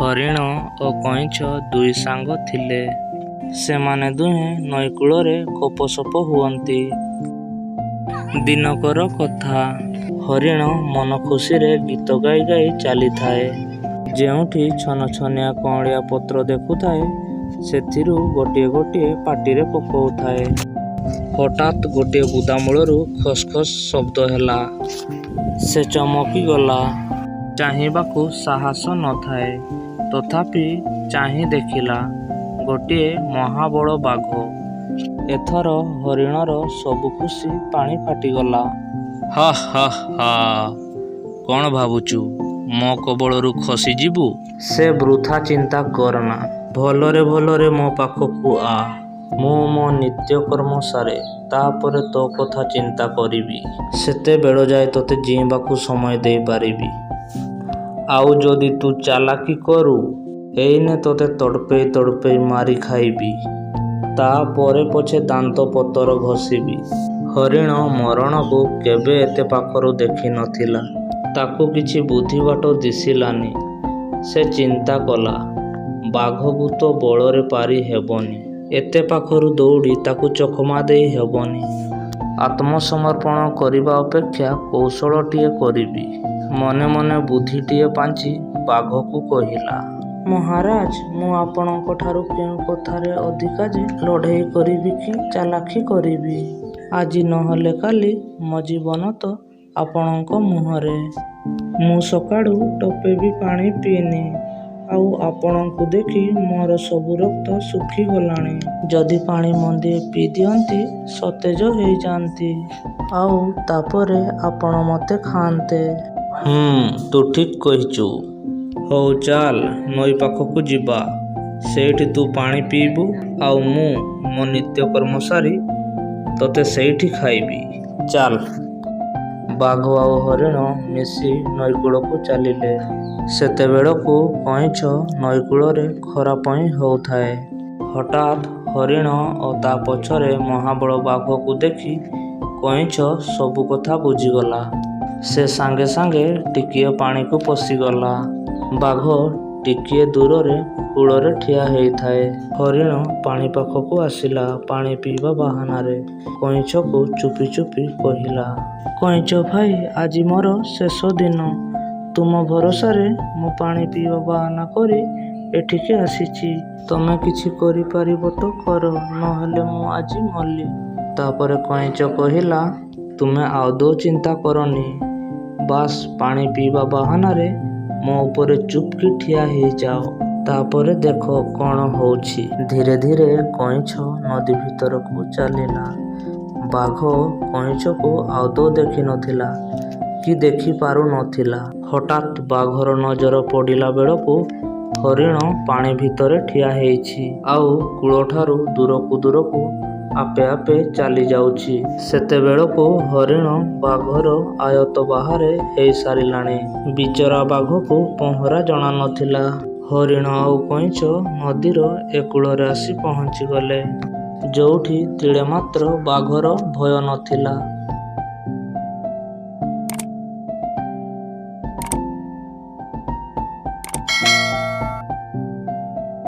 ହରିଣ ଓ କଇଁଛ ଦୁଇ ସାଙ୍ଗ ଥିଲେ। ସେମାନେ ଦୁହେଁ ନଈକୂଳରେ ଗପସପ ହୁଅନ୍ତି। ଦିନକର କଥା। ହରିଣ ମନଖୁସିରେ ଗୀତ ଗାଇ ଗାଇ ଚାଲିଥାଏ। ଯେଉଁଠି ଛନଛନିଆ କଅଁଳିଆ ପତ୍ର ଦେଖୁଥାଏ, ସେଥିରୁ ଗୋଟିଏ ଗୋଟିଏ ପାଟିରେ ପକଉଥାଏ। ହଠାତ୍ ଗୋଟିଏ ବୁଦାମୂଳରୁ ଖସ୍ ଖସ୍ ଶବ୍ଦ ହେଲା। ସେ ଚମକିଗଲା। ଚାହିଁବାକୁ ସାହସ ନ ଥାଏ। ତଥାପି ଚାହିଁ ଦେଖିଲା, ଗୋଟିଏ ମହାବଳ ବାଘ। ଏଥର ହରିଣର ସବୁ ଖୁସି ପାଣି ଫାଟିଗଲା। ହାଃ ହାଃ ହାଃ! କ'ଣ ଭାବୁଛୁ, ମୋ କବଳରୁ ଖସିଯିବୁ? ସେ ବୃଥା ଚିନ୍ତା କରନା। ଭଲରେ ଭଲରେ ମୋ ପାଖକୁ ଆ। ମୁଁ ମୋ ନିତ୍ୟକର୍ମ ସାରେ, ତା'ପରେ ତୋ କଥା ଚିନ୍ତା କରିବି। ସେତେବେଳଯାଏ ତୋତେ ଜୀଇଁବାକୁ ସମୟ ଦେଇପାରିବି। ଆଉ ଯଦି ତୁ ଚାଲାକି କରୁ, ଏଇନେ ତୋତେ ତଡ଼ପେଇ ତଡ଼ପେଇ ମାରି ଖାଇବି। ତା'ପରେ ପଛେ ଦାନ୍ତ ପତର ଘଷିବି। ହରିଣ ମରଣକୁ କେବେ ଏତେ ପାଖରୁ ଦେଖି ନ ଥିଲା। ତାକୁ କିଛି ବୁଦ୍ଧିବାଟ ଦିଶିଲାନି। ସେ ଚିନ୍ତା କଲା, ବାଘକୁ ତ ବଳରେ ପାରି ହେବନି। ଏତେ ପାଖରୁ ଦଉଡ଼ି ତାକୁ ଚକମା ଦେଇ ହେବନି। ଆତ୍ମସମର୍ପଣ କରିବା ଅପେକ୍ଷା କୌଶଳଟିଏ କରିବି। ମନେ ମନେ ବୁଦ୍ଧିଟିଏ ପାଞ୍ଚି ବାଘକୁ କହିଲା, ମହାରାଜ! ମୁଁ ଆପଣଙ୍କଠାରୁ କେଉଁ କଥାରେ ଅଧିକା ଯେ ଲଢ଼େଇ କରିବି କି ଚାଲାଖି କରିବି? ଆଜି ନ ହେଲେ କାଲି ମୋ ଜୀବନ ତ ଆପଣଙ୍କ ମୁହଁରେ। ମୁଁ ସକାଳୁ ଟୋପେ ବି ପାଣି ପିଇନି। ଆଉ ଆପଣଙ୍କୁ ଦେଖି ମୋର ସବୁ ରକ୍ତ ଶୁଖିଗଲାଣି। ଯଦି ପାଣି ମନ୍ଦିଏ ପିଇ ଦିଅନ୍ତି, ସତେଜ ହେଇଯାନ୍ତି। ଆଉ ତା'ପରେ ଆପଣ ମୋତେ ଖାଆନ୍ତେ। ହୁଁ, ତୁ ଠିକ୍ କହିଛୁ। ହଉ ଚାଲ, ନଈ ପାଖକୁ ଯିବା। ସେଇଠି ତୁ ପାଣି ପିଇବୁ, ଆଉ ମୁଁ ମୋ ନିତ୍ୟକର୍ମ ସାରି ତୋତେ ସେଇଠି ଖାଇବି। ଚାଲ। ବାଘ ଆଉ ହରିଣ ମିଶି ନଈକୂଳକୁ ଚାଲିଲେ। ସେତେବେଳକୁ କଇଁଛ ନଈକୂଳରେ ଖରା ପଇଁ ହେଉଥାଏ। ହଠାତ୍ ହରିଣ ଓ ତା' ପଛରେ ମହାବଳ ବାଘକୁ ଦେଖି କଇଁଛ ସବୁ କଥା ବୁଝିଗଲା। ସେ ସାଙ୍ଗେ ସାଙ୍ଗେ ଟିକିଏ ପାଣିକୁ ପଶିଗଲା। ବାଘ ଟିକିଏ ଦୂରରେ କୂଳରେ ଠିଆ ହେଇଥାଏ। ହରିଣ ପାଣି ପାଖକୁ ଆସିଲା ପାଣି ପିଇବା ବାହାନାରେ। କଇଁଛକୁ ଚୁପି ଚୁପି କହିଲା, କଇଁଛ ଭାଇ, ଆଜି ମୋର ଶେଷ ଦିନ। ତୁମ ଭରସାରେ ମୁଁ ପାଣି ପିଇବା ବାହାନା କରି ଏଠିକି ଆସିଛି। ତମେ କିଛି କରିପାରିବ ତ କର, ନ ହେଲେ ମୁଁ ଆଜି ମଲି। ତା'ପରେ କଇଁଛ କହିଲା, ତୁମେ ଆଦୌ ଚିନ୍ତା କରନି। ବାସ୍, ପାଣି ପିଇବା ବାହାନାରେ ମୋ ଉପରେ ଚୁପ୍କି ଠିଆ ହେଇଯାଅ। ତା'ପରେ ଦେଖ କ'ଣ ହଉଛି। ଧୀରେ ଧୀରେ କଇଁଛ ନଦୀ ଭିତରକୁ ଚାଲିଲା। ବାଘ କଇଁଛକୁ ଆଦୌ ଦେଖି ନଥିଲା କି ଦେଖି ପାରୁ ନ ଥିଲା। ହଠାତ୍ ବାଘର ନଜର ପଡ଼ିଲା ବେଳକୁ ହରିଣ ପାଣି ଭିତରେ ଠିଆ ହେଇଛି, ଆଉ କୂଳଠାରୁ ଦୂରକୁ ଦୂରକୁ ଆପେ ଆପେ ଚାଲିଯାଉଛି। ସେତେବେଳକୁ ହରିଣ ବାଘର ଆୟତ୍ତ ବାହାରେ ହେଇସାରିଲାଣି। ବିଚରା ବାଘକୁ ପହଁରା ଜଣା ନ ଥିଲା। ହରିଣ ଆଉ କଇଁଛ ନଦୀର ଏ କୂଳରେ ଆସି ପହଞ୍ଚିଗଲେ, ଯୋଉଠି ତିଳେମାତ୍ର ବାଘର ଭୟ ନ ଥିଲା।